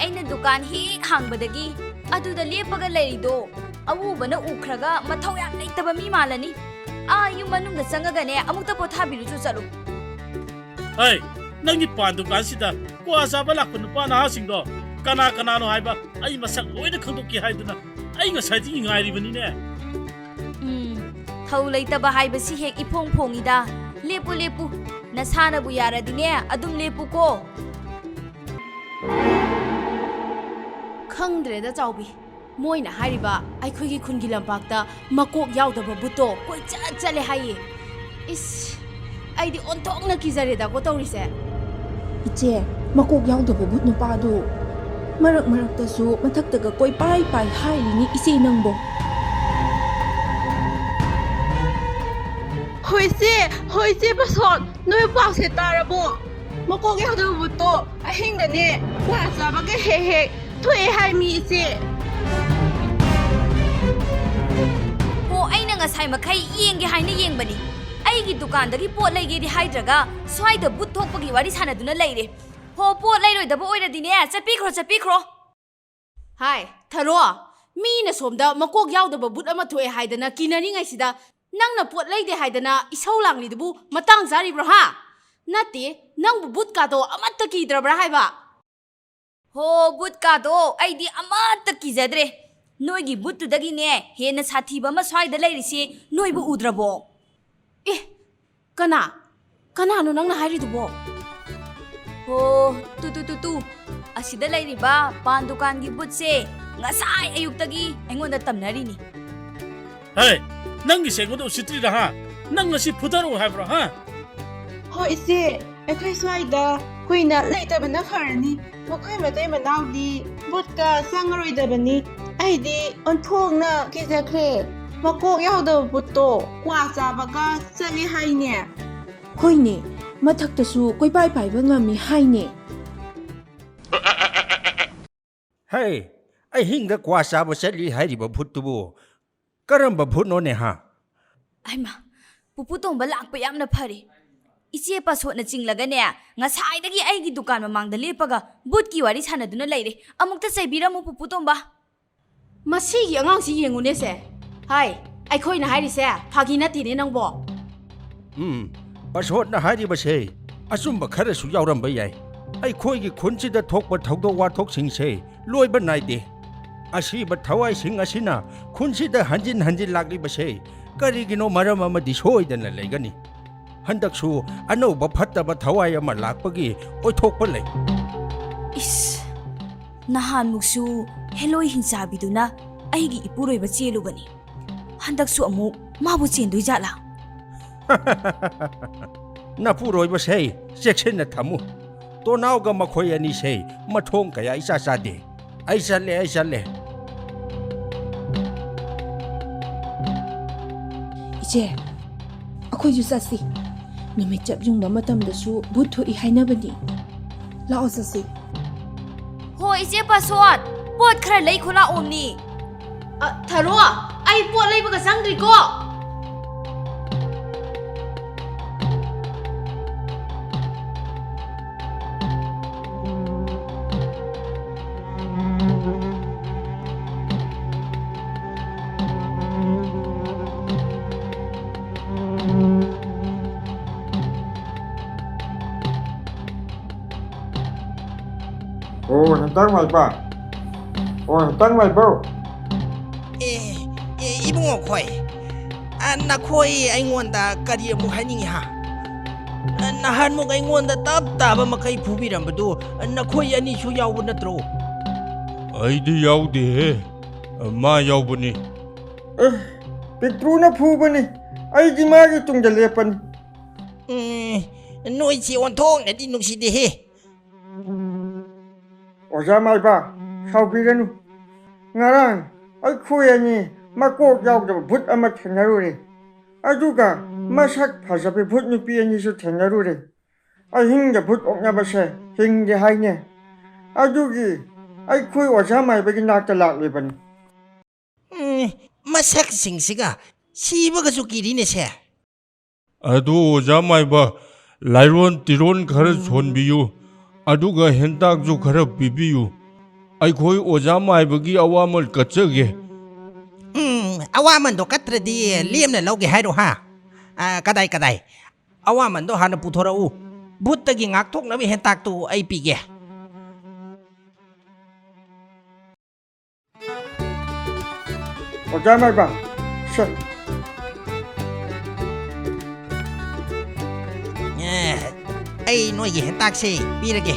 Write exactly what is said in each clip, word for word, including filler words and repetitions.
ꯑꯩꯅ ꯗꯨꯀꯥꯟ ꯍꯦꯛ ꯍꯥꯡꯕꯗꯒꯤ ꯑꯗꯨꯗ ꯂꯦꯞꯄꯒ ꯂꯩꯔꯤꯗꯣ ꯑꯎꯕꯅ ꯎꯈ꯭ꯔꯒ ꯃꯊꯧ ꯌꯥꯝ ꯂꯩꯇꯕ ꯃꯤ ꯃꯥꯜꯂꯅꯤ꯫ ꯑꯥ, ꯌꯨꯝ ꯃꯅꯨꯡꯗ ꯆꯪꯉꯒꯅꯦ ꯑꯃꯨꯛꯇ ꯄꯣꯊꯥꯕꯤꯔꯨꯆꯣ, ꯆꯠꯂꯨ꯫ ꯍꯩ, ꯅꯪꯒꯤ ꯄꯥꯟ ꯗꯨꯀꯥꯟꯁꯤꯗ ꯀ꯭ꯋꯥ ꯆꯥꯕ ꯂꯥꯛꯄ ꯅꯨꯄꯥ ꯅꯍꯥꯁꯤꯡꯗꯣ ꯀꯅꯥ ꯀꯅꯥꯅꯣ ꯍꯥꯏꯕ ꯑꯩ ꯃꯁꯛ ꯂꯣꯏꯅ ꯈꯪꯗꯣꯛꯀꯦ ꯍꯥꯏꯗꯨꯅ ꯑꯩ ꯉꯁꯥꯏꯗꯒꯤ ꯉꯥꯏꯔꯤꯕꯅꯤꯅꯦ꯫ ꯎꯝ, ꯊꯧ ꯂꯩꯇꯕ ꯍꯥꯏꯕꯁꯤ ꯍꯦꯛ ꯏꯐꯣꯡ ꯐꯣꯡꯉꯤꯗ꯫ ꯂꯦꯞꯄꯨ, ꯂꯦꯞꯄꯨ꯫ ꯅꯁꯥꯅꯕꯨ ꯌꯥꯔꯗꯤꯅꯦ, ꯑꯗꯨꯝ ꯂꯦꯞꯄꯨꯀꯣ꯫ ꯈꯪꯗ꯭ꯔꯦꯗ, ꯆꯥꯎꯕꯤ꯫ ꯃꯣꯏꯅ ꯍꯥꯏꯔꯤꯕ ꯑꯩꯈꯣꯏꯒꯤ ꯈꯨꯟꯒꯤ ꯂꯝꯄꯥꯛꯇ ꯃꯀꯣꯛ ꯌꯥꯎꯗꯕ ꯕꯨꯠꯇꯣ ꯀꯣꯏꯆꯠ ꯆꯠꯂꯦ ꯍꯥꯏꯌꯦ꯫ ꯏꯁ, ꯑꯩꯗꯤ ꯑꯣꯟꯊꯣꯛꯅ ꯀꯤꯖꯔꯦꯗꯀꯣ ꯇꯧꯔꯤꯁꯦ꯫ ꯏꯆꯦ, ꯃꯀꯣꯛ ꯌꯥꯎꯗꯕ ꯕꯨꯠ ꯅꯨꯄꯥꯗꯨ ꯃꯔꯛ ꯃꯔꯛꯇꯁꯨ ꯃꯊꯛꯇꯒ ꯀꯣꯏꯄꯥꯏ ꯄꯥꯏ ꯍꯥꯏꯔꯤꯅꯤ ꯏꯆꯦ ꯅꯪꯕꯣ꯫ ꯍꯣꯏ ꯏꯆꯦ, ꯍꯣꯏ ꯏꯆꯦ ꯄꯥꯁꯣꯟ, ꯅꯣꯏ ꯄꯥꯎꯁꯦ ꯇꯥꯔꯕꯣ? ꯃꯀꯣꯛ ꯌꯥꯎꯗꯕ ꯕꯨꯠꯇꯣ ꯑꯍꯤꯡꯗꯅꯦ ꯀ꯭ꯋꯥ ꯆꯥꯕꯒ ꯍꯦꯛ ꯍꯦꯛ ꯊꯣꯛꯑꯦ ꯍꯥꯏꯃꯤ ꯏꯆꯦ꯫ ꯑꯣ, ꯑꯩꯅ ꯉꯁꯥꯏ ꯃꯈꯩ ꯌꯦꯡꯒꯦ ꯍꯥꯏꯅ ꯌꯦꯡꯕꯅꯤ꯫ ꯑꯩꯒꯤ ꯗꯨꯀꯥꯟꯗꯒꯤ ꯄꯣꯠ ꯂꯩꯒꯦꯗꯤ ꯍꯥꯏꯗ꯭ꯔꯒ ꯁ꯭ꯋꯥꯏꯗ ꯕꯨꯠ ꯊꯣꯛꯄꯒꯤ ꯋꯥꯔꯤ ꯁꯥꯟꯅꯗꯨꯅ ꯂꯩꯔꯦ꯫ ꯍꯣ, ꯄꯣꯠ ꯂꯩꯔꯣꯏꯗꯕ ꯑꯣꯏꯔꯗꯤꯅꯦ, ꯆꯠꯄꯤꯈ꯭ꯔꯣ, ꯆꯠꯄꯤꯈ꯭ꯔꯣ꯫ ꯍꯥꯏ, ꯊꯔꯣ, ꯃꯤꯅ ꯁꯣꯝꯗ ꯃꯀꯣꯛ ꯌꯥꯎꯗꯕ ꯕꯨꯠ ꯑꯃ ꯊꯣꯛꯑꯦ ꯍꯥꯏꯗꯅ ꯀꯤꯅꯔꯤꯉꯩꯁꯤꯗ ꯅꯪꯅ ꯄꯣꯠ ꯂꯩꯗꯦ ꯍꯥꯏꯗꯅ ꯏꯁꯧ ꯂꯥꯡꯂꯤꯗꯨꯕꯨ ꯃꯇꯥꯡ ꯆꯥꯔꯤꯕ꯭ꯔꯣ, ꯍꯥ? ꯅꯠꯇꯦ, ꯅꯪꯕꯨ ꯕꯨꯠꯀꯥꯗꯣ ꯑꯃꯠꯇ ꯀꯤꯗ꯭ꯔꯕ꯭ꯔꯥ ꯍꯥꯏꯕ? ꯍꯣ, ꯕꯨꯠꯀꯥꯗꯣ ꯑꯩꯗꯤ ꯑꯃꯠꯇ ꯀꯤꯖꯗ꯭ꯔꯦ꯫ ꯅꯣꯏꯒꯤ ꯕꯨꯠꯇꯨꯗꯒꯤꯅꯦ ꯍꯦꯟꯅ ꯁꯥꯊꯤꯕ ꯑꯃ ꯁ꯭ꯋꯥꯏꯗ ꯂꯩꯔꯤꯁꯦ ꯅꯣꯏꯕꯨ ꯎꯗ꯭ꯔꯕꯣ? ꯑꯦ, ꯀꯅꯥ? ꯀꯅꯥꯅꯣ ꯅꯪꯅ ꯍꯥꯏꯔꯤꯗꯨꯕꯣ? ꯍꯣ, ꯇꯨ, ꯇꯨ, ꯇꯨ, ꯇꯨ꯫ ꯑꯁꯤꯗ ꯂꯩꯔꯤꯕ ꯄꯥꯟ ꯗꯨꯀꯥꯟꯒꯤ ꯕꯨꯠꯁꯦ ꯉꯁꯥꯏ ꯑꯌꯨꯛꯇꯒꯤ ꯑꯩꯉꯣꯟꯗ ꯇꯝꯅꯔꯤꯅꯤ꯫ ꯍꯦ, ꯅꯪꯒꯤꯁꯦ ꯑꯩꯉꯣꯟꯗ ꯎꯁꯤꯠꯇ꯭ꯔꯤꯔꯥ, ꯍꯥ? ꯅꯪ ꯉꯁꯤ ꯐꯨꯊꯔꯛꯑꯣ ꯍꯥꯏꯕ꯭ꯔꯣ, ꯍꯥ? ꯍꯣ, ꯏꯆꯦ, ꯑꯩꯈꯣꯏ ꯁ꯭ꯋꯥꯏꯗ ꯀꯨꯏꯅ ꯂꯩꯇꯕꯅ ꯐꯔꯅꯤ꯫ ꯃꯈꯣꯏ ꯃꯇꯩ ꯃꯅꯥꯎꯗꯤ ꯕꯨꯠꯀ ꯆꯪꯉꯔꯣꯏꯗꯕꯅꯤ꯫ ꯑꯩꯗꯤ ꯑꯣꯟꯊꯣꯛꯅ ꯀꯤꯖꯈ꯭ꯔꯦ꯫ ꯃꯀꯣꯛ ꯌꯥꯎꯗꯕ ꯕꯨꯠꯇꯣ ꯀ꯭ꯋꯥ ꯆꯥꯕꯒ ꯆꯠꯂꯤ ꯍꯥꯏꯅꯦ꯫ ꯍꯣꯏꯅꯦ, ꯃꯊꯛꯇꯁꯨ ꯀꯣꯏꯄꯥꯏ ꯄꯥꯏꯕ ꯉꯝꯃꯤ ꯍꯥꯏꯅꯦ꯫ ꯍꯦ, ꯑꯍꯤꯡꯗ ꯀ꯭ꯋꯥ ꯆꯥꯕ ꯆꯠꯂꯤ ꯍꯥꯏꯔꯤꯕ ꯚꯨꯠꯇꯨꯕꯨ ꯀꯔꯝꯕ ꯚꯨꯠꯅꯣꯅꯦ, ꯍꯥ? ꯍꯩꯃꯥ, ꯄꯨꯄꯨ ꯇꯣꯝꯕ ꯂꯥꯛꯄ ꯌꯥꯝꯅ ꯐꯔꯦ꯫ ꯏꯆꯦ ꯄꯥꯁꯣꯠꯅ ꯆꯤꯡꯂꯒꯅꯦ, ꯉꯁꯥꯏꯗꯒꯤ ꯑꯩꯒꯤ ꯗꯨꯀꯥꯟ ꯃꯃꯥꯡꯗ ꯂꯦꯞꯄꯒ ꯚꯨꯠꯀꯤ ꯋꯥꯔꯤ ꯁꯥꯟꯅꯗꯨꯅ ꯂꯩꯔꯦ꯫ ꯑꯃꯨꯛꯇ ꯆꯩꯕꯤꯔꯝꯃꯨ, ꯄꯨꯄꯨ ꯇꯣꯝꯕ꯫ ꯃꯁꯤꯒꯤ ꯑꯉꯥꯡꯁꯤ ꯌꯦꯡꯉꯨꯅꯦ ꯁꯦ꯫ ꯍꯥꯏ, ꯑꯩꯈꯣꯏꯅ ꯍꯥꯏꯔꯤꯁꯦ ꯐꯥꯒꯤ ꯅꯠꯇꯦꯅꯦ ꯅꯪꯕꯣ꯫ ꯎꯝ, ꯄꯥꯁꯣꯠꯅ ꯍꯥꯏꯔꯤꯕꯁꯦ ꯑꯆꯨꯝꯕ ꯈꯔꯁꯨ ꯌꯥꯎꯔꯝꯕ ꯌꯥꯏ꯫ ꯑꯩꯈꯣꯏꯒꯤ ꯈꯨꯟꯁꯤꯗ ꯊꯣꯛꯄ ꯊꯧꯗꯣꯛ ꯋꯥꯊꯣꯛꯁꯤꯡꯁꯦ ꯂꯣꯏꯕ ꯅꯥꯏꯗꯦ꯫ ꯑꯁꯤꯕ ꯊꯋꯥꯏꯁꯤꯡ ꯑꯁꯤꯅ ꯈꯨꯟꯁꯤꯗ ꯍꯟꯖꯤꯟ ꯍꯟꯖꯤꯟ ꯂꯥꯛꯂꯤꯕꯁꯦ ꯀꯔꯤꯒꯤꯅꯣ ꯃꯔꯝ ꯑꯃꯗꯤ ꯁꯣꯏꯗꯅ ꯂꯩꯒꯅꯤ꯫ ꯍꯟꯗꯛꯁꯨ ꯑꯅꯧꯕ ꯐꯠꯇꯕ ꯊꯋꯥꯏ ꯑꯃ ꯂꯥꯛꯄꯒꯤ ꯑꯣꯏꯊꯣꯛꯄ ꯂꯩ꯫ ꯏꯁ, ꯅꯍꯥꯟꯃꯨꯛꯁꯨ ꯍꯦꯂꯣꯏ ꯍꯤꯡꯆꯥꯕꯤꯗꯨꯅ ꯑꯩꯒꯤ ꯏꯄꯨꯔꯣꯏꯕ ꯆꯦꯜꯂꯨꯕꯅꯤ꯫ ꯍꯟꯗꯛꯁꯨ ꯑꯃꯨꯛ ꯃꯥꯕꯨ ꯆꯦꯟꯗꯣꯏ ꯖꯥꯠꯂꯥ? ꯅꯄꯨꯔꯣꯏꯕꯁꯦ ꯆꯦꯛꯁꯤꯟꯅ ꯊꯝꯃꯨ꯫ ꯇꯣꯅꯥꯎꯒ ꯃꯈꯣꯏ ꯑꯅꯤꯁꯦ ꯃꯊꯣꯡ ꯀꯌꯥ ꯏꯆꯥ ꯆꯥꯗꯦ꯫ ꯑꯩ ꯆꯠꯂꯦ, ꯑꯩ ꯆꯠꯂꯦ꯫ ꯏꯆꯦ, ꯑꯩꯈꯣꯏꯁꯨ ꯆꯠꯁꯤ꯫ ꯅꯨꯃꯤꯠ ꯆꯞ ꯌꯨꯡꯕ ꯃꯇꯝꯗꯁꯨ ꯚꯨꯠ ꯊꯣꯛꯏ ꯍꯥꯏꯅꯕꯅꯤ꯫ ꯂꯥꯛꯑꯣ ꯆꯠꯁꯤ꯫ ꯍꯣ, ꯏꯆꯦ ꯄꯥꯁꯣꯠ, ꯄꯣꯠ ꯈꯔ ꯂꯩꯈꯣ ꯂꯥꯛꯑꯣꯝꯅꯤ꯫ ꯑ, ꯊꯔꯣ, ꯑꯩ ꯄꯣꯠ ꯂꯩꯕꯒ ꯆꯪꯗ꯭ꯔꯤꯀꯣ꯫ ꯑꯣ, ꯍꯦꯟꯇꯥꯡ ꯃꯥꯏꯕ꯫ ꯑꯣ, ꯍꯦꯟꯇꯥꯡ ꯃꯥꯏꯕꯧ꯫ ꯑꯦ, ꯑꯦ, ꯏꯕꯨꯡꯉꯣ ꯈꯣꯏ, ꯑ, ꯅꯈꯣꯏ ꯑꯩꯉꯣꯟꯗ ꯀꯔꯤ ꯑꯃꯨꯛ ꯍꯥꯏꯅꯤꯡꯉꯤ ꯍꯥ? ꯑ, ꯅꯍꯥꯟꯃꯨꯛ ꯑꯩꯉꯣꯟꯗ ꯇꯞ ꯇꯥꯕ ꯃꯈꯩ ꯐꯨꯕꯤꯔꯝꯕꯗꯨ, ꯑ, ꯅꯈꯣꯏ ꯑꯅꯤꯁꯨ ꯌꯥꯎꯕ ꯅꯠꯇ꯭ꯔꯣ? ꯑꯩꯗꯤ ꯌꯥꯎꯗꯦꯍꯦ, ꯃꯥ ꯌꯥꯎꯕꯅꯤ꯫ ꯑꯦ, ꯄꯤꯛꯇ꯭ꯔꯨꯅ ꯐꯨꯕꯅꯤ, ꯑꯩꯗꯤ ꯃꯥꯒꯤ ꯇꯨꯡꯗ ꯂꯦꯞꯄꯅꯤ꯫ ꯎꯝ, ꯅꯣꯏꯁꯤ ꯑꯣꯟꯊꯣꯛꯅꯗꯤ ꯅꯨꯡꯁꯤꯗꯦꯍꯦ꯫ ꯑꯣꯖꯥ ꯃꯥꯏꯕ, ꯁꯥꯎꯕꯤꯔꯅꯨ꯫ ꯉꯔꯥꯡ ꯑꯩꯈꯣꯏ ꯑꯅꯤ ꯃꯀꯣꯛ ꯌꯥꯎꯗꯕ ꯚꯨꯠ ꯑꯃ ꯊꯦꯡꯅꯔꯨꯔꯦ꯫ ꯑꯗꯨꯒ ꯃꯁꯛ ꯐꯖꯕꯤ ꯚꯨꯠ ꯅꯨꯄꯤ ꯑꯅꯤꯁꯨ ꯊꯦꯡꯅꯔꯨꯔꯦ꯫ ꯑꯍꯤꯡꯗ ꯚꯨꯠ ꯑꯣꯛꯅꯕꯁꯦ ꯍꯤꯡꯗꯦ ꯍꯥꯏꯅꯦ꯫ ꯑꯗꯨꯒꯤ ꯑꯩꯈꯣꯏ ꯑꯣꯖꯥ ꯃꯥꯏꯕꯒꯤ ꯅꯥꯛꯇ ꯂꯥꯛꯂꯤꯕꯅꯤ꯫ ꯎꯝ, ꯃꯁꯛꯁꯤꯡꯁꯤꯒ ꯁꯤꯕꯒꯁꯨ ꯀꯤꯔꯤꯅꯦꯁꯦ꯫ ꯑꯗꯨ ꯑꯣꯖꯥ ꯃꯥꯏꯕ, ꯂꯥꯏꯔꯣꯟ ꯇꯤꯔꯣꯟ ꯈꯔ ꯁꯣꯟꯕꯤꯌꯨ, ꯑꯗꯨꯒ ꯍꯦꯟꯇꯥꯛꯁꯨ ꯈꯔ ꯄꯤꯕꯤꯌꯨ꯫ ꯑꯩꯈꯣꯏ ꯑꯣꯖꯥ ꯃꯥꯏꯕꯒꯤ ꯑꯋꯥꯃꯜ ꯀꯠꯆꯒꯦ꯫ ꯎꯝ, ꯑꯋꯥꯃꯟꯗꯣ ꯀꯠꯇ꯭ꯔꯗꯤ ꯂꯦꯝꯅ ꯂꯧꯒꯦ ꯍꯥꯏꯔꯣ, ꯍꯥ? ꯑ, ꯀꯗꯥꯏ, ꯀꯗꯥꯏ? ꯑꯋꯥꯃꯟꯗꯣ ꯍꯥꯟꯅ ꯄꯨꯊꯣꯔꯛꯎ꯫ ꯚꯨꯠꯇꯒꯤ ꯉꯥꯛꯊꯣꯛꯅꯕ ꯍꯦꯟꯇꯥꯛꯇꯨ ꯑꯩ ꯄꯤꯒꯦ꯫ ꯑꯣꯖꯥ ꯃꯥꯏꯕ, ꯁꯦ꯫ ꯑꯦ, ꯑꯩ ꯅꯣꯏꯒꯤ ꯍꯦꯟꯇꯥꯛꯁꯦ ꯄꯤꯔꯒꯦ꯫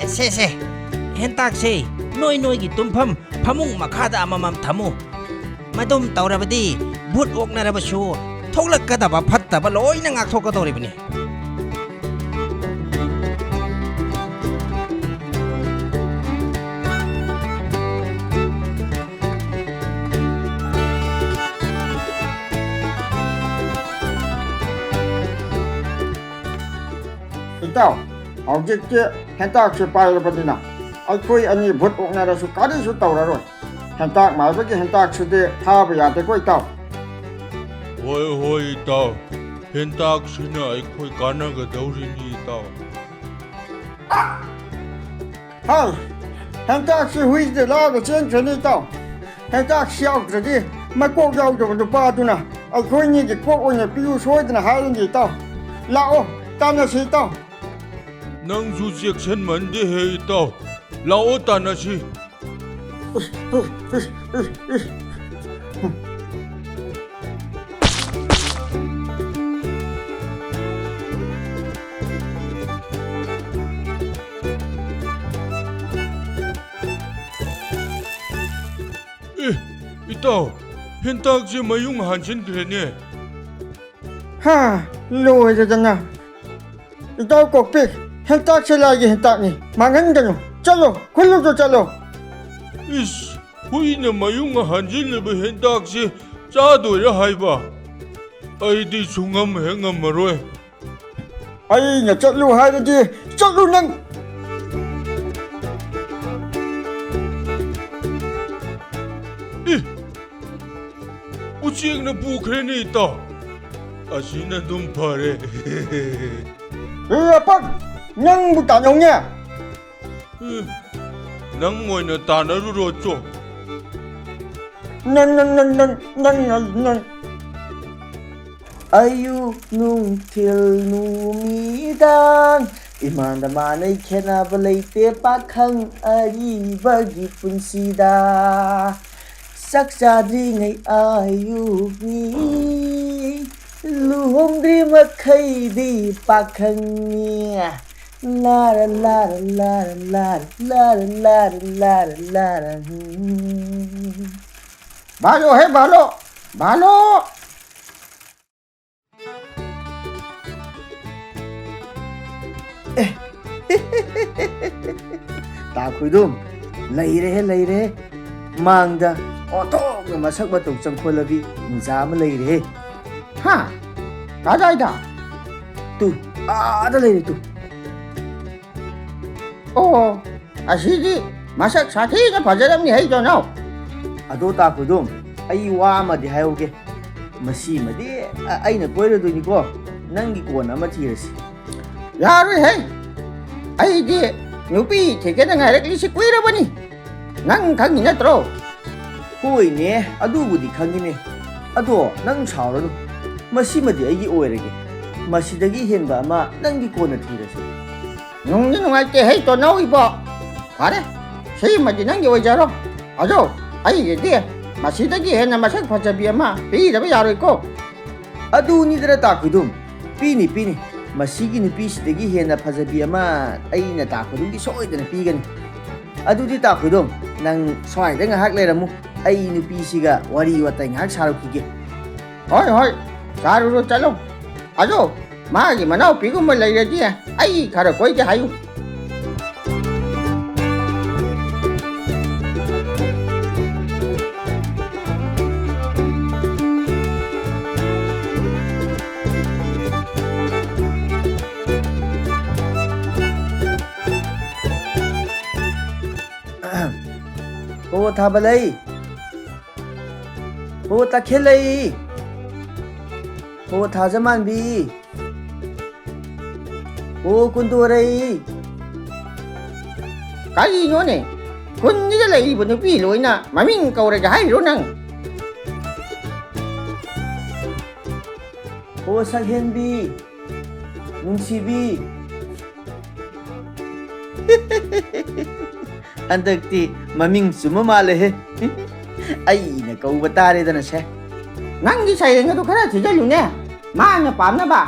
ꯑꯦ, ꯁꯦ, ꯁꯦ, ꯍꯦꯟꯇꯥꯛꯁꯦ ꯅꯣꯏ ꯅꯣꯏꯒꯤ ꯇꯨꯝꯐꯝ ꯐꯃꯨꯡ ꯃꯈꯥꯗ ꯑꯃꯃꯝ ꯊꯝꯃꯨ꯫ ꯃꯗꯨꯝ ꯇꯧꯔꯕꯗꯤ ꯚꯨꯠ ꯑꯣꯛꯅꯔꯕꯁꯨ ꯊꯣꯛꯂꯛꯀꯗꯕ ꯐꯠꯇꯕ ꯂꯣꯏꯅ ꯉꯥꯛꯊꯣꯛꯀꯗꯧꯔꯤꯕꯅꯤ꯫ ꯏꯇꯥꯎ, ꯍꯧꯖꯤꯛꯇꯤ ꯍꯦꯟꯇꯥꯛꯁꯦ ꯄꯥꯏꯔꯕꯅꯤꯅ ꯑꯩꯈꯣꯏ ꯑꯅꯤ ꯚꯨꯠ ꯑꯣꯛꯅꯔꯁꯨ ꯀꯔꯤꯁꯨ ꯇꯧꯔꯔꯣꯏ꯫ ꯍꯦꯟꯇꯥꯛ ꯃꯥꯏꯕꯒꯤ ꯍꯦꯟꯇꯥꯛꯁꯤꯗꯤ ꯊꯥꯕ ꯌꯥꯗꯦꯀꯣ, ꯏꯇꯥꯎ? ꯍꯣꯏ, ꯍꯣꯏ, ꯏꯇꯥꯎ꯫ ꯍꯦꯟꯇꯥꯛꯁꯤꯅ ꯑꯩꯈꯣꯏ ꯀꯥꯟꯅꯒꯗꯧꯔꯤꯅꯤ, ꯏꯇꯥꯎ꯫ ꯍꯥꯏ, ꯍꯦꯟꯇꯥꯛꯁꯤ ꯍꯨꯏꯗ ꯂꯥꯛꯑꯒ ꯆꯦꯟꯈ꯭ꯔꯅꯤ, ꯏꯇꯥꯎ꯫ ꯍꯦꯟꯇꯥꯛꯁꯤ ꯌꯥꯎꯗ꯭ꯔꯗꯤ ꯃꯀꯣꯛ ꯌꯥꯎꯗꯕ ꯅꯨꯄꯥꯗꯨꯅ ꯑꯩꯈꯣꯏꯅꯤꯒꯤ ꯀꯣꯛ ꯑꯣꯏꯅ ꯄꯤꯌꯨ ꯁꯣꯏꯗꯅ ꯍꯥꯏꯔꯅꯤ, ꯏꯇꯥꯎ꯫ ꯂꯥꯛꯑꯣ, ꯇꯥꯟꯅꯁꯤ, ꯏꯇꯥꯎ꯫ ꯅꯪꯁꯨ ꯆꯦꯛꯁꯟꯃꯟꯗꯦꯍꯦ, ꯏꯇꯥꯎ꯫ ꯂꯥꯛꯑꯣ, ꯇꯥꯟꯅꯁꯤ꯫ ꯑꯦ, ꯏꯇꯥꯎ, ꯍꯦꯟꯇꯥꯛꯁꯦ ꯃꯌꯨꯡ ꯍꯥꯟꯖꯤꯟꯈ꯭ꯔꯦꯅꯦ꯫ ꯍꯥ, ꯂꯣꯏꯔꯦꯗꯅ꯫ ꯏꯇꯥꯎ ꯀꯣꯛꯄꯤ, ꯍꯦꯟꯇꯥꯛꯁꯦ ꯂꯥꯏꯒꯤ ꯍꯦꯟꯇꯥꯛꯅꯤ꯫ ꯃꯥꯡꯍꯟꯒꯅꯨ꯫ ꯆꯠꯂꯣ, ꯈꯨꯜꯂꯨꯆꯣ ꯆꯠꯂꯣ꯫ ꯏꯁ, ꯍꯨꯏꯅ ꯃꯌꯨꯡ ꯍꯟꯖꯤꯜꯂꯤꯕ ꯍꯦꯟꯇꯥꯛꯁꯦ ꯆꯥꯗꯣꯏꯔꯥ ꯍꯥꯏꯕ? ꯑꯩꯗꯤ ꯁꯨꯡꯉꯝ ꯍꯦꯛ ꯉꯝꯃꯔꯣꯏ꯫ ꯑꯩꯅ ꯆꯠꯂꯨ ꯍꯥꯏꯔꯗꯤ ꯆꯠꯂꯨ ꯅꯪ꯫ ꯏ, ꯆꯦꯡꯅ ꯄꯨꯈ꯭ꯔꯦꯅꯦ, ꯏꯇꯥꯎ꯫ ꯑꯁꯤꯅ ꯑꯗꯨꯝ ꯐꯔꯦ꯫ ꯑꯦ, ꯑꯄꯛ, ꯅꯪꯕꯨ ꯇꯥꯟꯅꯧꯅꯦ꯫ ꯎꯝ, ꯅꯪ ꯑꯣꯏꯅ ꯇꯥꯟꯅꯔꯨꯔꯣ, ꯆꯣ꯫ ꯅꯪ, ꯅꯪ, ꯅꯪ, ꯅꯪ, ꯅꯪ, ꯅꯪ, ꯅꯪ꯫ ꯑꯌꯨꯛ, ꯅꯨꯡꯊꯤꯜ, ꯅꯨꯃꯤꯗꯥꯡ, ꯏꯃꯥꯟꯗ ꯃꯥꯟꯅꯩ, ꯈꯦꯠꯅꯕ ꯂꯩꯇꯦ ꯄꯥꯈꯪ ꯑꯔꯤꯕꯒꯤ ꯄꯨꯟꯁꯤꯗ꯫ ꯆꯥꯛ ꯆꯥꯗ꯭ꯔꯤꯉꯩ ꯑꯌꯨꯛꯅꯤ, ꯂꯨꯍꯣꯡꯗ꯭ꯔꯤ ꯃꯈꯩꯗꯤ ꯄꯥꯈꯪꯅꯤ꯫ ꯂꯥꯔ, ꯂꯥꯔ, ꯂꯥꯔ, ꯂꯥꯔ, ꯂꯥꯔ, ꯂꯥꯔ, ꯂꯥꯔ, ꯂꯥꯔ, ꯎꯝ꯫ ꯚꯥꯂꯣ ꯍꯦ, ꯚꯥꯂꯣ! ꯚꯥꯂꯣ! ꯑꯦ! ꯇꯥ ꯈꯣꯏꯗꯨꯝ, ꯂꯩꯔꯦꯍꯦ, ꯂꯩꯔꯦꯍꯦ꯫ ꯃꯥꯡꯗ ꯑꯣꯟꯊꯣꯛꯅ ꯃꯁꯛ ꯃꯇꯧ ꯆꯪꯈꯣꯜꯂꯕꯤ ꯃꯆꯥ ꯑꯃ ꯂꯩꯔꯦꯍꯦ꯫ ꯍꯥ? ꯀꯗꯥꯏꯗ? ꯇꯨ, ꯑꯥꯗ ꯂꯩꯔꯦ ꯇꯨ꯫ ꯑꯣ, ꯑꯁꯤꯗꯤ ꯃꯁꯛ ꯁꯥꯊꯤꯅ ꯐꯖꯔꯝꯅꯤ ꯍꯩ ꯇꯣꯅꯥꯎ꯫ ꯑꯗꯣ ꯇꯥ ꯈꯣꯏꯗꯨꯝ, ꯑꯩ ꯋꯥ ꯑꯃꯗꯤ ꯍꯥꯏꯍꯧꯒꯦ꯫ ꯃꯁꯤꯃꯗꯤ ꯑ-, ꯑꯩꯅ ꯀꯣꯏꯔꯗꯣꯏꯅꯤꯀꯣ꯫ ꯅꯪꯒꯤ ꯀꯣꯟꯅ ꯑꯃ ꯊꯤꯔꯁꯤ꯫ ꯌꯥꯔꯣꯏ ꯍꯩ꯫ ꯑꯩꯗꯤ ꯅꯨꯄꯤ ꯊꯤꯒꯦꯅ ꯉꯥꯏꯔꯛꯂꯤꯁꯤ ꯀꯨꯏꯔꯕꯅꯤ꯫ ꯅꯪ ꯈꯪꯉꯤ ꯅꯠꯇ꯭ꯔꯣ? ꯍꯣꯏꯅꯦ, ꯑꯗꯨꯕꯨꯗꯤ ꯈꯪꯉꯤꯅꯦ꯫ ꯑꯗꯣ ꯅꯪ ꯁꯥꯎꯔꯅꯨ꯫ ꯃꯁꯤꯃꯗꯤ ꯑꯩꯒꯤ ꯑꯣꯏꯔꯒꯦ꯫ ꯃꯁꯤꯗꯒꯤ ꯍꯦꯟꯕ ꯑꯃ ꯅꯪꯒꯤ ꯀꯣꯟꯅ ꯊꯤꯔꯁꯤ꯫ ꯅꯨꯡꯗꯤ ꯅꯨꯡꯉꯥꯏꯇꯦ ꯍꯩ ꯇꯣꯅꯧ ꯏꯕꯣ꯫ ꯐꯔꯦ, ꯁꯤꯃꯗꯤ ꯅꯪꯒꯤ ꯑꯣꯏꯖꯔꯣ꯫ ꯑꯗꯣ ꯑꯩꯒꯤꯗꯤ ꯃꯁꯤꯗꯒꯤ ꯍꯦꯟꯅ ꯃꯁꯛ ꯐꯖꯕꯤ ꯑꯃ ꯄꯤꯗꯕ ꯌꯥꯔꯣꯏꯀꯣ꯫ ꯑꯗꯨꯅꯤꯗꯅ ꯇꯥ ꯈꯣꯏꯗꯨꯝ, ꯄꯤꯅꯤ, ꯄꯤꯅꯤ꯫ ꯃꯁꯤꯒꯤ ꯅꯨꯄꯤꯁꯤꯗꯒꯤ ꯍꯦꯟꯅ ꯐꯖꯕꯤ ꯑꯃ ꯑꯩꯅ ꯇꯥ ꯈꯣꯏꯗꯨꯝꯒꯤ ꯁꯣꯏꯗꯅ ꯄꯤꯒꯅꯤ꯫ ꯑꯗꯨꯗꯤ ꯇꯥ ꯈꯣꯏꯗꯨꯝ, ꯅꯪ ꯁ꯭ꯋꯥꯏꯗ ꯉꯥꯏꯍꯥꯛ ꯂꯩꯔꯝꯃꯨ, ꯑꯩ ꯅꯨꯄꯤꯁꯤꯒ ꯋꯥꯔꯤ ꯋꯥꯇꯥꯏ ꯉꯥꯏꯍꯥꯛ ꯁꯥꯔꯨꯈꯤꯒꯦ꯫ ꯍꯣꯏ, ꯍꯣꯏ, ꯁꯥꯔꯨꯔꯣ, ꯆꯠꯂꯣ꯫ ꯑꯗꯣ ꯃꯥꯒꯤ ꯃꯅꯥꯎꯄꯤꯒꯨꯝꯕ ꯂꯩꯔꯗꯤ ꯑꯩ ꯈꯔ ꯀꯣꯏꯒꯦ ꯍꯥꯏꯌꯨ꯫ ꯑꯣ, ꯊꯥꯕꯂꯩ꯫ ꯍꯣ ꯇꯈꯦꯜꯂꯩ, ꯍꯣ ꯊꯥꯖꯃꯥꯟꯕꯤ, ꯍꯣ ꯀꯨꯟꯗꯣꯔꯩ꯫ ꯀꯔꯤꯅꯣꯅꯦ? ꯈꯨꯟꯁꯤꯗ ꯂꯩꯔꯤꯕ ꯅꯨꯄꯤ ꯂꯣꯏꯅ ꯃꯃꯤꯡ ꯀꯧꯔꯒꯦ ꯍꯥꯏꯔꯤꯔꯣ ꯅꯪ? ꯍꯣ ꯁꯛꯍꯦꯟꯕꯤ, ꯅꯨꯡꯁꯤꯕꯤ꯫ ꯍꯟꯗꯛꯇꯤ ꯃꯃꯤꯡ ꯆꯨꯝꯕ ꯃꯥꯜꯂꯦꯍꯦ꯫ ꯑꯩꯅ ꯀꯧꯕ ꯇꯥꯔꯦꯗꯅ ꯁꯦ꯫ ꯅꯪꯒꯤ ꯁꯩꯔꯦꯡ ꯑꯗꯨ ꯈꯔ ꯊꯤꯖꯤꯜꯂꯨꯅꯦ, ꯃꯥꯅ ꯄꯥꯝꯅꯕ꯫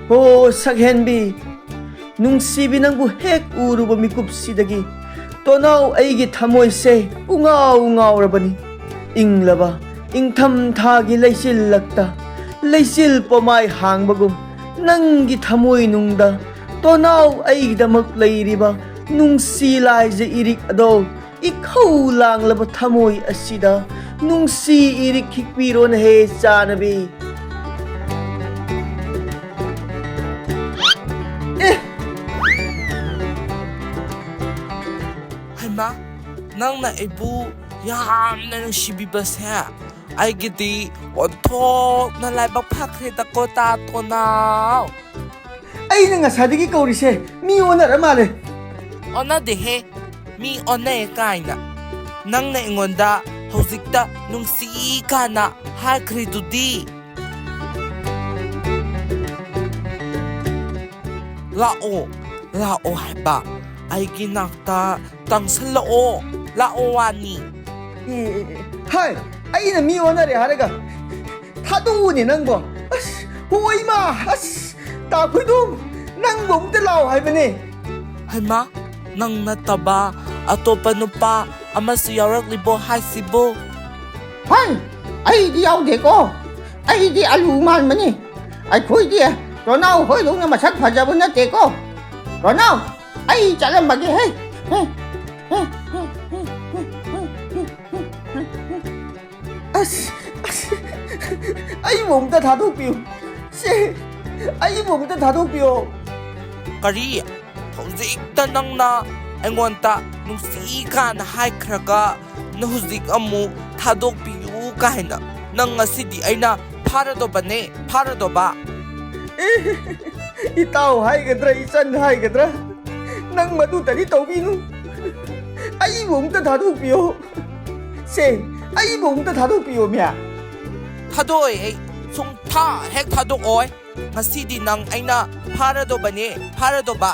ꯍꯣ ꯁꯛꯍꯦꯟꯕꯤ, ꯅꯨꯡꯁꯤꯕꯤ, ꯅꯪꯕꯨ ꯍꯦꯛ ꯎꯔꯨꯕ ꯃꯤꯀꯨꯞꯁꯤꯗꯒꯤ ꯇꯣꯅꯥꯎ ꯑꯩꯒꯤ ꯊꯃꯣꯏꯁꯦ ꯄꯨꯡꯉꯥꯎ ꯉꯥꯎꯔꯕꯅꯤ꯫ ꯏꯪꯂꯕ ꯏꯪꯊꯝꯊꯥꯒꯤ ꯂꯩꯆꯤꯜꯂꯛꯇ ꯂꯩꯆꯤꯜ ꯄꯣꯃꯥꯏ ꯍꯥꯡꯕꯒꯨꯝ ꯅꯪꯒꯤ ꯊꯃꯣꯏꯅꯨꯡꯗ ꯇꯣꯅꯥꯎ ꯑꯩꯒꯤꯗꯃꯛ ꯂꯩꯔꯤꯕ ꯅꯨꯡꯁꯤ ꯂꯥꯏꯖ ꯏꯔꯤꯛ ꯑꯗꯣ ꯏꯈꯧ ꯂꯥꯡꯂꯕ ꯊꯃꯣꯏ ꯑꯁꯤꯗ ꯅꯨꯡꯁꯤ ꯏꯔꯤꯛ ꯈꯤꯛꯄꯤꯔꯣꯅꯍꯦ ꯆꯥꯅꯕꯤ꯫ ꯑꯦ! ꯍꯩꯃꯥ, ꯅꯪꯅ ꯑꯩꯕꯨ ꯌꯥꯝꯅ ꯅꯨꯡꯁꯤꯕꯤꯕꯁꯦ ꯑꯩꯒꯤꯗꯤ ꯑꯣꯟꯊꯣꯛꯅ ꯂꯥꯏꯕꯛ ꯐꯈ꯭ꯔꯦꯗꯀꯣ, ꯇꯥ ꯇꯣꯅꯥꯎ꯫ ꯑꯩꯅ ꯉꯁꯥꯏꯗꯒꯤ ꯀꯧꯔꯤꯁꯦ ꯃꯤ ꯑꯣꯟꯅꯔ ꯃꯥꯜꯂꯦ꯫ ꯑꯣꯟꯅꯗꯦꯍꯦ, ꯃꯤ ꯑꯣꯟꯅꯩ ꯀꯥꯏꯅ꯫ ꯅꯪꯅ ꯑꯩꯉꯣꯟꯗ ꯍꯧꯖꯤꯛꯇ ꯅꯨꯡꯁꯤ ꯀꯥꯏꯅ ꯍꯥꯏꯈ꯭ꯔꯤꯗꯨꯗꯤ꯫ ꯂꯥꯛꯑꯣ, ꯂꯥꯛꯑꯣ ꯍꯥꯏꯕ, ꯑꯩꯒꯤ ꯅꯥꯛꯇ ꯆꯪꯁꯜꯂꯛꯑꯣ, ꯂꯥꯛꯑꯣ ꯋꯥꯅꯤ꯫ ꯑꯦ, ꯍꯥꯏ, ꯑꯩꯅ ꯃꯤ ꯑꯣꯟꯅꯔꯦ ꯍꯥꯏꯔꯒ ꯊꯥꯗꯣꯛꯎꯅꯦ ꯅꯪꯕꯣ꯫ ꯑꯁ, ꯍꯣ ꯏꯃꯥ, ꯑꯁ, ꯇꯥ ꯈꯣꯏꯗꯣꯝ, ꯅꯪꯕꯨ ꯑꯃꯨꯛꯇ ꯂꯥꯛꯑꯣ ꯍꯥꯏꯕꯅꯦ꯫ ꯍꯩꯃꯥ, ꯅꯪ ꯅꯠꯇꯕ ꯑꯇꯣꯞꯄ ꯅꯨꯄꯥ ꯑꯃꯁꯨ ꯌꯥꯎꯔꯛꯂꯤꯕꯣ ꯍꯥꯏꯁꯤꯕꯣ? ꯍꯣꯏ, ꯑꯩꯗꯤ ꯌꯥꯎꯗꯦꯀꯣ꯫ ꯑꯩꯗꯤ ꯑꯂꯨ ꯃꯥꯟꯕꯅꯤ꯫ ꯑꯩꯈꯣꯏꯗꯤ ꯇꯣꯅꯥꯎ ꯍꯣꯏꯗꯧꯅ ꯃꯁꯛ ꯐꯖꯕ ꯅꯠꯇꯦꯀꯣ꯫ ꯇꯣꯅꯥꯎ, ꯑꯩ ꯆꯠꯂꯝꯃꯒꯦ ꯍꯦ꯫ ꯑꯁ, ꯑꯁ, ꯑꯩꯕꯨ ꯑꯃꯨꯛꯇ ꯊꯥꯗꯣꯛꯄꯤꯌꯨ꯫ ꯁꯦ, ꯑꯩꯕꯨ ꯑꯃꯨꯛꯇ ꯊꯥꯗꯣꯛꯄꯤꯌꯣ꯫ ꯀꯔꯤ? ꯍꯧꯖꯤꯛꯇ ꯅꯪꯅ ꯑꯩꯉꯣꯟꯗ ꯅꯨꯡꯁꯤ ꯀꯥꯏꯅ ꯍꯥꯏꯈ꯭ꯔꯒ ꯅ ꯍꯧꯖꯤꯛ ꯑꯃꯨꯛ ꯊꯥꯗꯣꯛꯄꯤꯌꯨ ꯀꯥꯏꯅ꯫ ꯅꯪ ꯉꯁꯤꯗꯤ ꯑꯩꯅ ꯐꯥꯔꯗꯧꯕꯅꯦ, ꯐꯥꯔꯗꯧꯕ꯫ ꯏꯇꯥꯎ ꯍꯥꯏꯒꯗ꯭ꯔꯥ, ꯏꯆꯟ ꯍꯥꯏꯒꯗ꯭ꯔꯥ, ꯅꯪ ꯃꯗꯨꯇꯗꯤ ꯇꯧꯕꯤꯅꯨ꯫ ꯑꯩꯕꯨ ꯑꯃꯨꯛꯇ ꯊꯥꯗꯣꯛꯄꯤꯌꯣ꯫ ꯁꯦ, ꯑꯩꯕꯨ ꯑꯃꯨꯛꯇ ꯊꯥꯗꯣꯛꯄꯤꯌꯣ, ꯃꯌꯥ꯫ ꯊꯥꯗꯣꯛꯑꯣꯏ, ꯑꯩ ꯁꯨꯡꯊꯥ ꯍꯦꯛ ꯊꯥꯗꯣꯛꯑꯣꯏ꯫ ꯉꯁꯤꯗꯤ ꯅꯪ ꯑꯩꯅ ꯐꯥꯔꯗꯧꯕꯅꯦ, ꯐꯥꯔꯗꯧꯕ꯫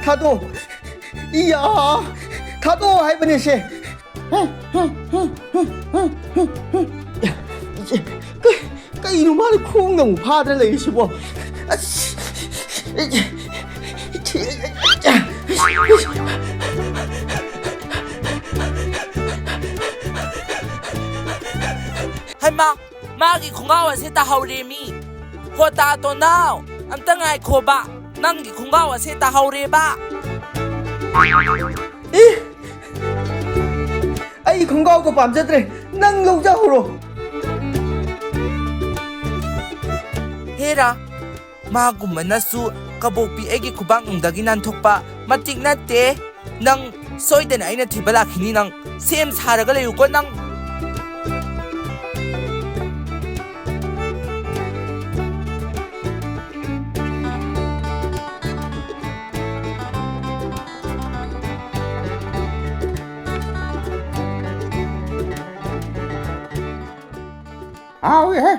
ꯊꯥꯗꯣꯛ꯫ ꯏꯌꯥ! ꯊꯥꯗꯣꯛꯑꯣ ꯍꯥꯏꯕꯅꯦ ꯁꯦ꯫ ꯀ-, ꯀꯩꯅꯣ ꯃꯥꯅ ꯈꯣꯡꯅ ꯑꯃꯨꯛ ꯐꯥꯗꯅ ꯂꯩꯔꯤꯁꯤꯕꯣ? ꯑꯁ! ꯍꯩꯃꯥ! ꯃꯥꯒꯤ ꯈꯣꯡꯒ꯭ꯔꯥꯎ ꯑꯁꯦ ꯇꯥꯍꯧꯔꯦ ꯃꯤ꯫ ꯍꯣ ꯇꯥ ꯇꯣꯅꯥꯎ, ꯑꯝꯇ ꯉꯥꯏꯈꯣꯕ꯫ ꯅꯪꯒꯤ ꯈꯣꯡꯒ꯭ꯔꯥꯎ ꯑꯁꯦ ꯇꯥꯍꯧꯔꯦꯕ꯫ ꯑꯦ! ꯑꯩ ꯈꯣꯡꯒ꯭ꯔꯥꯎꯒ ꯄꯥꯝꯖꯗ꯭ꯔꯦ꯫ ꯅꯪ ꯂꯧꯖꯍꯧꯔꯣ꯫ ꯍꯦꯔꯥ, ꯃꯥꯒꯨꯝꯕꯅꯁꯨ ꯀꯕꯣꯛꯄꯤ ꯑꯩꯒꯤ ꯈꯨꯕꯥꯛꯅꯨꯡꯗꯒꯤ ꯅꯥꯟꯊꯣꯛꯄ ꯃꯇꯤꯛ ꯅꯠꯇꯦ꯫ ꯅꯪ ꯁꯣꯏꯗꯅ ꯑꯩꯅ ꯊꯤꯕ ꯂꯥꯛꯈꯤꯅꯤ ꯅꯪ꯫ ꯁꯦꯝ ꯁꯥꯔꯒ ꯂꯩꯌꯨꯀꯣ ꯅꯪ꯫ ꯍꯥꯎꯋꯤꯍꯦ꯫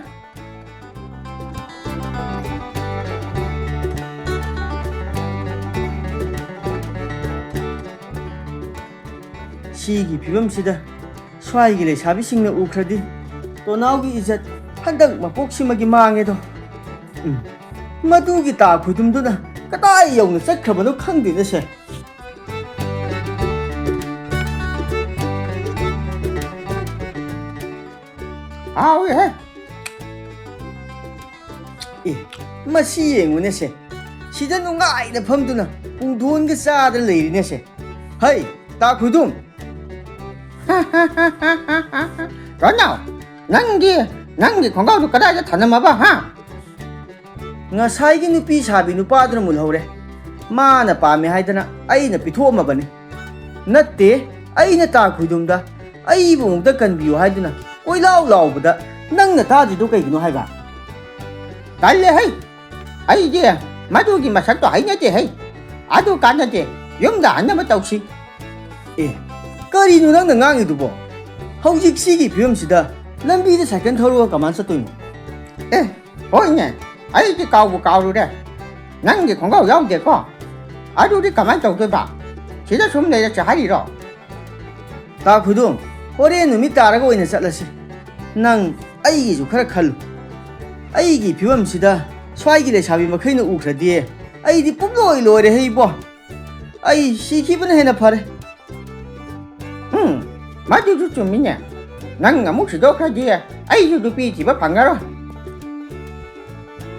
ꯁꯤꯒꯤ ꯐꯤꯕꯝꯁꯤꯗ ꯁ꯭ꯋꯥꯏꯒꯤ ꯂꯩꯁꯥꯕꯤꯁꯤꯡꯅ ꯎꯈ꯭ꯔꯗꯤ ꯇꯣꯅꯥꯎꯒꯤ ꯏꯖꯠ ꯍꯟꯗꯛ ꯃꯄꯣꯛꯁꯤꯃꯒꯤ ꯃꯥꯡꯉꯦꯗꯣ꯫ ꯎꯝ, ꯃꯗꯨꯒꯤ ꯇꯥ ꯈꯨꯗꯨꯝꯗꯨꯅ ꯀꯗꯥꯏ ꯌꯧꯅ ꯆꯠꯈ꯭ꯔꯕꯅꯣ ꯈꯪꯗꯦꯅꯦ ꯁꯦ꯫ ꯍꯥꯎꯋꯤꯍꯦ꯫ ꯑꯦ, ꯃꯁꯤ ꯌꯦꯡꯉꯨꯅꯦꯁꯦ꯫ ꯁꯤꯗ ꯅꯨꯡꯉꯥꯏꯅ ꯐꯝꯗꯨꯅ ꯄꯨꯡꯗꯣꯟꯒ ꯆꯥꯗꯅ ꯂꯩꯔꯤꯅꯦꯁꯦ꯫ ꯍꯩ, ꯇꯥ ꯈꯨꯗꯨꯝ꯫ ꯔꯣꯅꯥꯎ, ꯅꯪꯒꯤ, ꯅꯪꯒꯤ ꯈꯣꯡꯒ꯭ꯔꯥꯎꯗꯨ ꯀꯗꯥꯏꯗ ꯊꯅꯝꯃꯕ, ꯍꯥ? ꯉꯁꯥꯏꯒꯤ ꯅꯨꯄꯤ ꯁꯥꯕꯤ ꯅꯨꯄꯥꯗꯨꯅ ꯃꯨꯜꯍꯧꯔꯦ꯫ ꯃꯥꯅ ꯄꯥꯝꯃꯦ ꯍꯥꯏꯗꯅ ꯑꯩꯅ ꯄꯤꯊꯣꯛꯑꯝꯃꯕꯅꯤ꯫ ꯅꯠꯇꯦ, ꯑꯩꯅ ꯇꯥ ꯈꯣꯏꯗꯨꯝꯗ ꯑꯩꯕꯨ ꯑꯃꯨꯛꯇ ꯀꯟꯕꯤꯌꯨ ꯍꯥꯏꯗꯨꯅ ꯀꯣꯏꯂꯥꯎ ꯂꯥꯎꯕꯗ ꯅꯪꯅ ꯇꯥꯗ꯭ꯔꯤꯗꯣ ꯀꯩꯒꯤꯅꯣ ꯍꯥꯏꯕ? ꯇꯜꯂꯦ ꯍꯩ! ꯑꯩꯗꯤ ꯃꯗꯨꯒꯤ ꯃꯁꯛꯇꯣ ꯍꯩꯅꯗꯦ ꯍꯩ! ꯑꯗꯨ ꯀꯥꯟꯅꯗꯦ, ꯌꯨꯝꯗ ꯍꯟꯅꯕ ꯇꯧꯁꯤ꯫ ꯑꯦ, ꯀꯔꯤꯅꯣ ꯅꯪꯅ ꯉꯥꯡꯉꯤꯗꯨꯕꯣ? ꯍꯧꯖꯤꯛ ꯁꯤꯒꯤ ꯐꯤꯕꯝꯁꯤꯗ ꯂꯝꯕꯤꯗ ꯁꯥꯏꯀꯜ ꯊꯧꯔꯒ ꯀꯃꯥꯏꯅ ꯆꯠꯇꯣꯏꯅꯣ? ꯑꯦ, ꯍꯣꯏꯅꯦ, ꯑꯩꯗꯤ ꯀꯥꯎꯕꯨ ꯀꯥꯎꯔꯨꯔꯦ꯫ ꯅꯪꯒꯤ ꯈꯣꯡꯒ꯭ꯔꯥꯎ ꯌꯥꯎꯗꯦꯀꯣ? ꯑꯗꯨꯗꯤ ꯀꯃꯥꯏꯅ ꯇꯧꯗꯣꯏꯕ? ꯁꯤꯗ ꯁꯨꯝ ꯂꯩꯔꯁꯦ ꯍꯥꯏꯔꯤꯔꯣ? ꯇꯥ ꯈꯨꯗꯣꯝ, ꯍꯣꯔꯦꯟ ꯅꯨꯃꯤꯠ ꯇꯥꯔꯒ ꯑꯣꯏꯅ ꯆꯠꯂꯁꯤ꯫ ꯅꯪ ꯑꯩꯒꯤꯁꯨ ꯈꯔ ꯈꯜꯂꯨ꯫ ꯑꯩꯒꯤ ꯐꯤꯕꯝꯁꯤꯗ ꯁ꯭ꯋꯥꯏꯒꯤ ꯂꯩꯁꯥꯕꯤ ꯃꯈꯩꯅ ꯎꯈ꯭ꯔꯗꯤ ꯑꯩꯗꯤ ꯄꯨꯡꯂꯣꯏ ꯂꯣꯏꯔꯦ ꯍꯦ ꯏꯕꯣ꯫ ꯑꯩ ꯁꯤꯈꯤꯕꯅ ꯍꯦꯟꯅ ꯐꯔꯦ꯫ ꯎꯝ, ꯃꯗꯨꯁꯨ ꯆꯨꯝꯃꯤꯅꯦ꯫ ꯅꯪ ꯑꯃꯨꯛ ꯁꯤꯗꯣꯛꯈ꯭ꯔꯗꯤ ꯑꯩꯁꯨ ꯅꯨꯄꯤ ꯊꯤꯕ ꯐꯪꯉꯔꯣꯏ꯫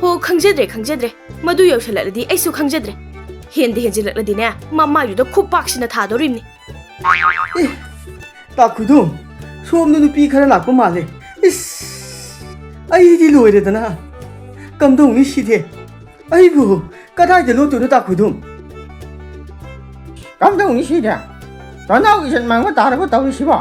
ꯍꯣ, ꯈꯪꯖꯗ꯭ꯔꯦ, ꯈꯪꯖꯗ꯭ꯔꯦ꯫ ꯃꯗꯨ ꯌꯧꯁꯜꯂꯛꯂꯗꯤ ꯑꯩꯁꯨ ꯈꯪꯖꯗ꯭ꯔꯦ꯫ ꯍꯦꯟꯗ ꯍꯦꯟꯖꯤꯜꯂꯛꯂꯗꯤꯅꯦ, ꯃꯃꯥꯏꯗꯨꯗ ꯈꯨꯄꯥꯛꯁꯤꯅ ꯊꯥꯗꯣꯔꯤꯕꯅꯤ꯫ ꯑꯦ, ꯇꯥ ꯈꯨꯗꯣꯝ, ꯁꯣꯝꯗ ꯅꯨꯄꯤ ꯈꯔ ꯂꯥꯛꯄ ꯃꯥꯜꯂꯦ꯫ ꯏꯁ, ꯑꯩꯗꯤ ꯂꯣꯏꯔꯦꯗꯅ꯫ ꯀꯝꯗꯧꯅꯤ ꯁꯤꯗꯤ? ꯑꯩꯕꯨ ꯀꯗꯥꯏꯗ ꯂꯣꯠꯇꯣꯏꯅꯣ, ꯇꯥ ꯈꯨꯗꯣꯝ? ꯀꯝꯗꯧꯅꯤ ꯁꯤꯗꯤ? ꯇꯣꯅꯥꯎ ꯏꯖꯠ ꯃꯥꯡꯕ ꯇꯥꯔꯕ ꯇꯧꯔꯤꯁꯤꯕꯣ?